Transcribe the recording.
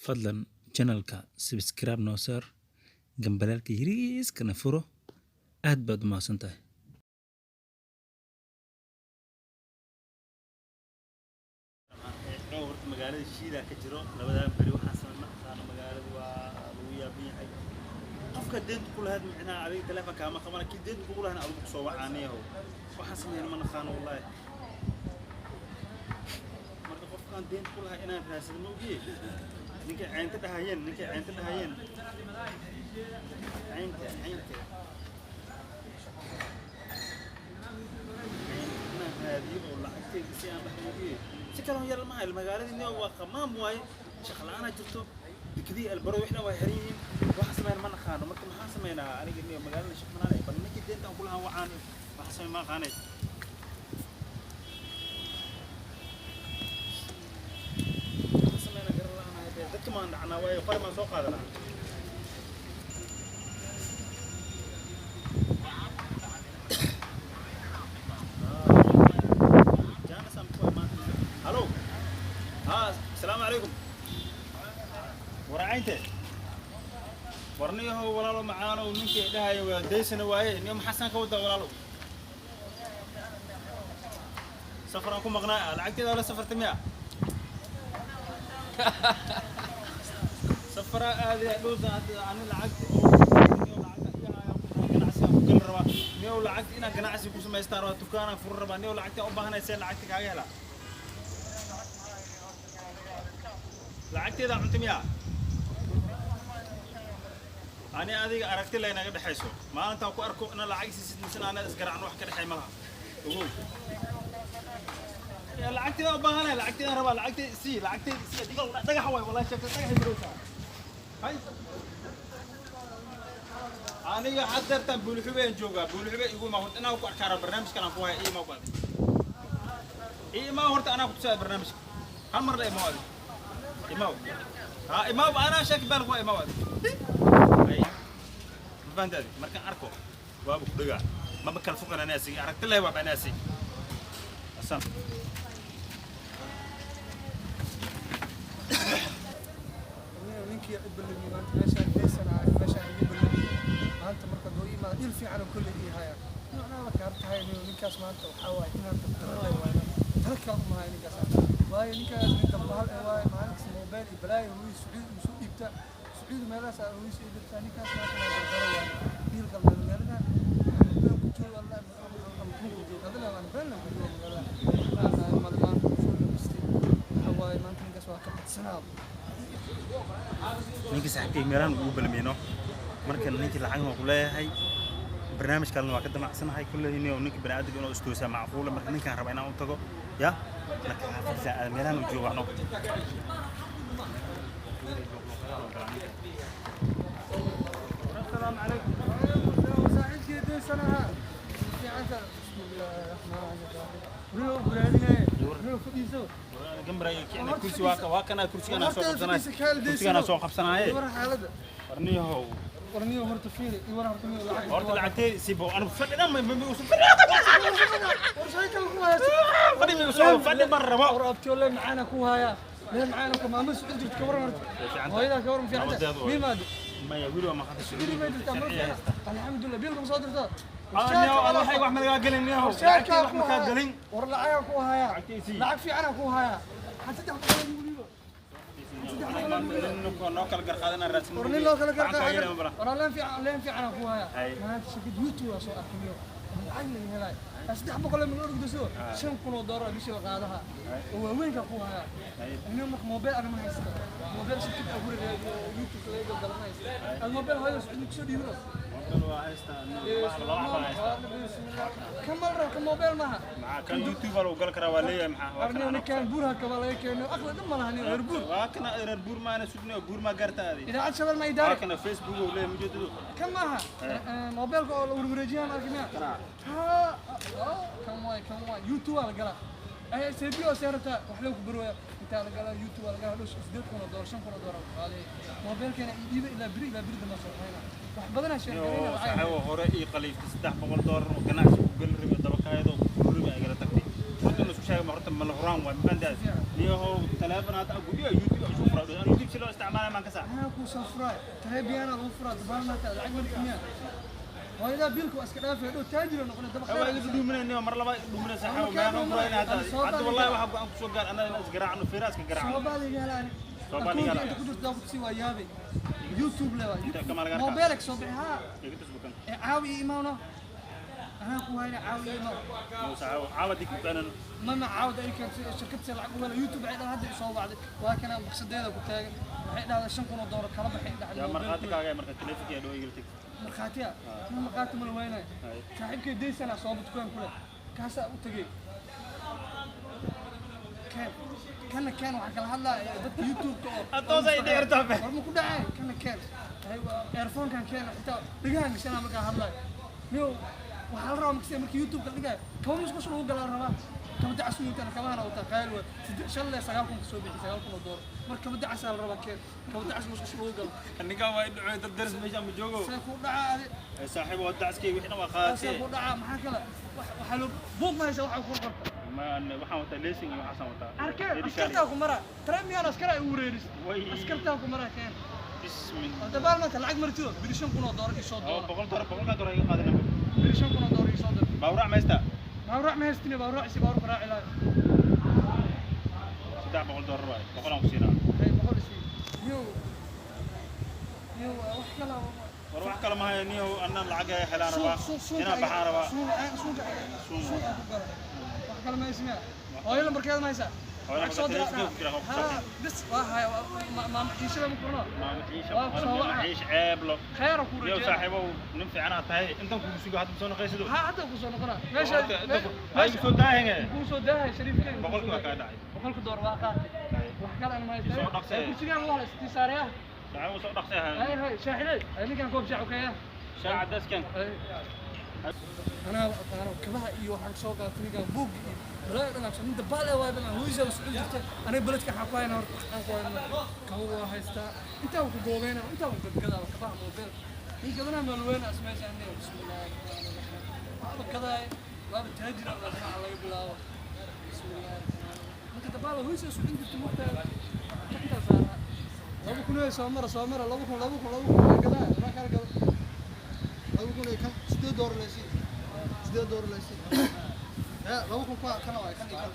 Fadlan channelka subscribe noo saar, gambaleelka yariiskana furo. Aad baad u mahadsantahay. Horta magaalada shiidaa ka jiro labadan beri, waxaan samay ma aqaano. Magaalada waa lagu yaaban yahay. Qofka deenta ku lahayd micnaha adiga telefoon kaama qabana, kii deenta kugu lahayna adigu kusoo wacaaniyahow. Waxaan samayna ma naqaano wallaahi. Marka qofkaan deenta ku lahay inaan raadsado ma ogiye. Ninkay ceynta dhahayeen, ninkay ceynta dhahayeen, ceynta ceynta inaan raadiyo oo lacagteeda si aan dhax ogiye, si kale yar ma hayo. Magaaladii waa qamaam waaye, shaqo la'aanaa jirto, dekadihii albaro wixna waa xiran yihiin. Waxa sameyn ma naqaano. Marka maxaan sameynaa aniga? Niyo magaalada shaqo manaan, bal ninkii deenta aan kulahaan wacaan. Waxa sameyn ma aqaanay. Waxaan sameynaa garan la'aanahay dee. Dadka maan dhacnaa waayo, qori maan soo qaadanaa. Jaanis aan ku imaan. Halo, haa, asalaamu calaykum. Waracaynte warniyahow, walaalo macaanow, ninkii dhahaya waa daysana waaye. Niyo maxaasaan ka wadaa walaalo? Safaraan ku maqnaa, lacagteeda la safartay miya? Safaraa aadaya dhowsa ani lacagta oo niyo lacagta iyo hayaan ku dhahay ganacsi aan ku gali rabaa. Niyow lacagta inaan ganacsi ku samaystaan rabaa, dukaanaan furi rabaa. Niyow lacagta u baahanay, seen lacagta kaaga helaa? Lacagteeda cunta miya? Ani adiga aragti laynaga dhexayso, maalintaan ku arko ina lacag siisid misena anaa isgaracno, wax ka dhexay ma laha. Ogow ya lacagteeda u baahanay, lacagteedaan rabaa, lacagteeda sii, lacagteeda sii. Adiga dhagax waay wallahi, sheekada dhagaxay marowsaa. Hay, aniga haddeertaan Buulixubeen joogaa. Buulixube igu imaa horta, inaan ku arkaa raba. Barnaamijkan aan ku haya ii imaa ku adig, ii imaa horta, anaa ku tusaaya barnaamijka. Hal mar la imaa adig, imaw, ha imaw, anaa sheeki baan ku imaw adig. Hay, ma fahantaadi? Markaan arko waaba ku dhagaa, maba kala foqan anaa sigi aragti leh, waaba anaa sigi asan. Ninkii i ballamiyey maanta meeshaan deysanaayo, meeshaan igu ballamiyey maanta. Marka doo imaada dhil fiican oo kolley ii haya noocnaaba kaa tahay. Niyo ninkaas maanta waxaa waaye inaan dabdaro leh waayo, tala kale uma hayo ninkaas. Waayo ninkaas nin dambahal eh waaye, maalinkas mobile iyo balaayo hooyi Sacuudi uu soo dhiibta, Sacuudi meelahaas aa hooyi soo dhiibta. Ninkaas maanta inaan dabdaro waayo, dhiil kale magaaladan ama been ku joogo Allah ama kun ku joogo hadala aan been ku joogo magaalada waxaan male. Maanta soo labistay waxaa waaye maanta ninkaas waa ka badsanaa. Ninkii saaxiibkay meelahan ugu balmeyno. Marka ninkii lacagna waa ku leeyahay, barnaamij kalena waa ka damacsanahay. Kulley inuu ninka baniaadamka inuu istoosaa macquula. Marka ninkaan raba inaan u tago ya, marka xaafadda aad meelahan u joogo waxno. Asalaamu calaykum. Saaxiibkii deysanaha fiicanta. Bismillaahi raxmaani raxiim. Rino buraadinaye, rino fadhiiso. Gambaraya kursi waa kana, kursigaan soo qabsanaay, kursigaan soo qabsanaaye. War xaaladda. Warniyahow. Warniyo horta fiiri i war horta niyo lacag. Horta lacagtee sibo, anigu fadhi dhan ma usu fadhi. War shay kale ku hayso. Fadhi ma usoo fadhi ma rabo. War abtiyo le macaana ku haya, le macaana ku maama Sacuud jirta. Ka waran horta hooyadaa? Ka waran fiicanta? Mii maade? Maya, wili waa maqanta. Sacuudi ma jirtaa mar? Alxamdulillah, biilka ma soo dirtaa? Waxay wax malagaa gelin niyahow, lacagtee wax makaa gelin. War lacagaa ku haya. Lacagtiisii. Lacag fiicana ku haya, waxaan 300 igu dhiibo. Noo kala garqaadanaa raadsan. War nin loo kala garqaaday, war leen fiican, leen fiican ku haya. Hay. Maanta shirkad YouTube waa soo arkay lacag laga helay 300 ma orgdo soo $5,000 bishii la qaadaha oo waaweynka ku haya. Aniga marka mobile ana ma haysta, mobile shirkad abuuri YouTube laga galo ma haysta. Ad mobile hooyo Sacuudi kusoo dhiibno. Waa haystaa, laba haystaa. Kan mal rabo, kan mobile maaha. Maxaa kan YouTube lagu gal karaa waa leeyahay, maxaa waa Arniyo kan. Ninkan buurha kaba laga keeno, aqli dhan ma laha nin reer buur. Waa kana reer buur maana sugnayo, buur maa gaarta adi. Idaacad Shabel ma waa idaare. Kana Facebook uu leeyahay mujeedadu. Kan maaha mobilka oo la warwareejiyaan arki miya? Ha, kan waay, kan waay YouTube waa la galaa. Sebi oo seerata wax loo ku barooya intaa la galaa, YouTube waa la galaa. Dhus $8,000, $5,000 qaaday mobilkeena ii dhiiba. Ilaa beri, ilaa beri damba soo baxayna wax badanaa sheeganayna lacag. Saaxiibo hore ii qaliiftay $300 oo ganacsi ku gali rabay, dabakaayado ku rabay, ay gala tagtay. Horta la isku sheegay, horta ma la huraan waay, ma fahantaas? Niyahow taleefon hadda guryaha YouTube aan soo furay, YouTube si loo isticmaalo. furanayo maan ka sax. Anaa kuu soo furaay, tareebiyaana lagu furaa dabaalmaata lacag markimiya hooyadaa biilka waa iska dhaafay dhow taajira noqonay dabaq. Waa iga dhuuminayna mar laba dhuuminaysa xaw Markaa maan furayna hadda. soo Hadda baa wallahi waxa go'aan ku soo gaar anaa inaan isgaraacno, feeraha iska soo garaacno. baa liga helaani. Soo baa liga helaa. Inta ku jirta ku sii waa yaabay YouTube le waa. Inta kama laga arkaa. Mobeelka soo bixi haa. Iga tus bukan. Ee caawi ii imaano, anaa ku hayna caawi ii imaano. Musa caawa dik bukanan. Mama caawda ay keentay shirkad si lacag u hela YouTube ay dhahan hadda i soo wacday, waa kana baqsadeeda ku taagan, waxay dhahdaa $5,000 kala baxay dhacday. Yaa markhaati kaaga marka telefonka yaa dhow igala tag. Markhaatiya ma markhaati ma la waynayo. Hay. Saaxiibkay daysana sooba dukaan ku leh kaasaa u tegey keen kana keen waxaa kala hadlaya dadka YouTube-ka oo Adoosa ay dheertaa be. War ma ku dhacay kana keen. Hay, waa earphone-kan keen xitaa dhigahan gashanaa markaa hadlayo niyow. Waxaa la rabaa markasta markii YouTube-ka dhigayo kaba musqusha lagu galaa la rabaa kaba dacas wiilkan kabahana wataa qaali waa 5 le 9,000 kasoo bixi $9,000 marka kaba dacasaa la rabaa keen kaba dacas musqusha lagu galo. Ninkan waa i dhacay, dad daris meesha ma joogo. See ku dhacaa adi? Saaxiib waa dacaskay wixii dhan waa See qaadatay. ku dhacaa? Maxaa kale waxaa loo buuq ma haysa waxaa ku qorta. Ma waxaan wataa leasing iyo waxaasaan wataa. Arkeen. Lady Askartaa ku maraa taremiyaan askar ay u wareeris. Way. Askartaa ku maraa keen. Bismillah. Dabaal maanta lacag martido biri $5,000 isoo Oo doona. $100, boqolkaa doolar iga qaadana. Biri $5,000 isoo dira. Baawrac maysta. Baawrac ma haystine, baawrac si baawrac raaci lahay. $300 waay, 100 aan ku siinaa. Hay, 100 isii niyow niyow wax kale. War wax kale ma hayo niyow, anna lacag ay helaan rabaa, inaan baxaan rabaa. Suunka suunka ku gala wax kale ma haysmiya? Hooyo lambarkeeda ma haysaa? Hooyo Lacag soo lambarkeeda dira. telefoonka ku jira, waa ku Ha soo bis waa haya maama ciishada ma kurno. Maama ciisha. Waa ku soo maama waca. Ciish ceeblo. Khayra ku Niyow rajeeya. Saaxiibow, nin fiican aad tahay, intan kugu sugo hadda soo noqaysido. Ha, hadda ku soo noqonaa meesha. Ay soo daahinge. Kuu soo daahay shariifkeyga. Boqolkii waa kaa dhacay. Boqolka door waa qaatay, wax kale aan ma Soo haystaa. dhaqsee. Kursigaan waa la istisaaraya. Saaxiibow, soo dhaqsee. Hay hay shaaxiley hay ninkaan koob shaac u keeya. Shaaca daskan. Anaa aqaano kabaha iyo waxaan soo qaatay ninkaan buug iyo balaayo dhan aqsan nin dabaal ee waay badan hooyisa socon jirta. Aniga beledka waxaan ku haynaa horta waxaan ku haynaa kaba waa haystaa intaa ku goobeyna intaa ku gadgadaa kabaha moobeel nin gadanaa meel weyn asmaysa aniga. Bismillaahi rahmaani rahiim, waaba gadaay waaba taajir alla dhinaca laga bilaabo. Bismillaahi rahmaani rahiim, ninka dabaal hooyisa socon jirta mugtaa intaa saaraa 2,000 ee soo mara soo mara 2,000 2,000 2,000 waa gadaa waa kala gado 2,000 iyo kan $8 laysi, $8 laysi. Ya 2,000 kwa kana waay kan iyo kan.